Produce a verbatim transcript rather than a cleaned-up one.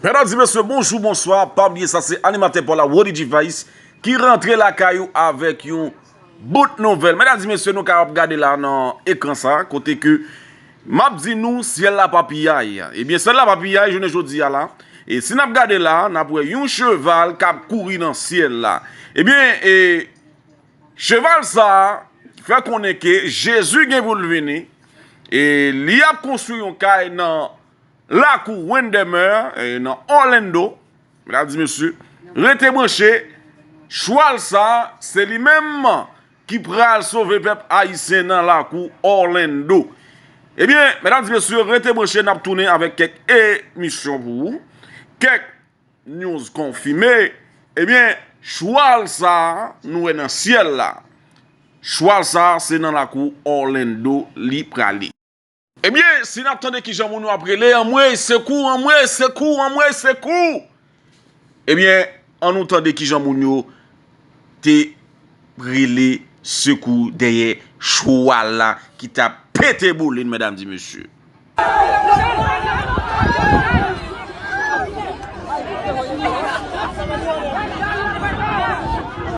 Medam, mesye, bonjou, bonswa. Pa bliye, sa se animatè pa w la, Wody G Vice, ki rantre lakay ou avèk yon bout nouvèl. Medam, mesye, nou kapab gade la nan ekran sa, kote ke m ap di nou, syèl la pa piyay. Ebyen, syèl la pa piyay, jounen jodi a la. E si n ap gade la, n ap wè yon cheval k ap kouri nan syèl la. Ebyen, e, cheval sa a fè konnen ke Jezi gen pou l vini, e li ap konstwi yon kay nan lakou Windermere, e, nan Orlando. Medam, mesye, rete branche, chwal sa a, se li menm ki pral sove pèp ayisyen nan lakou Orlando. Ebyen, medam, mesye, rete branche, n ap tounen avèk kèk emisyon pou ou, kèk news konfime. Ebyen, chwal sa a, nou wè nan syèl la. Chwal sa a, se nan lakou Orlando li prale. Ebyen, si n ap tande kijan moun yo ap rele, anmwey, sekou, anmwey, sekou, anmwey, sekou! Ebyen, ann nou tande kijan moun yo te rele sekou dèyè chwal la ki t ap pete boulin, medam, mesye.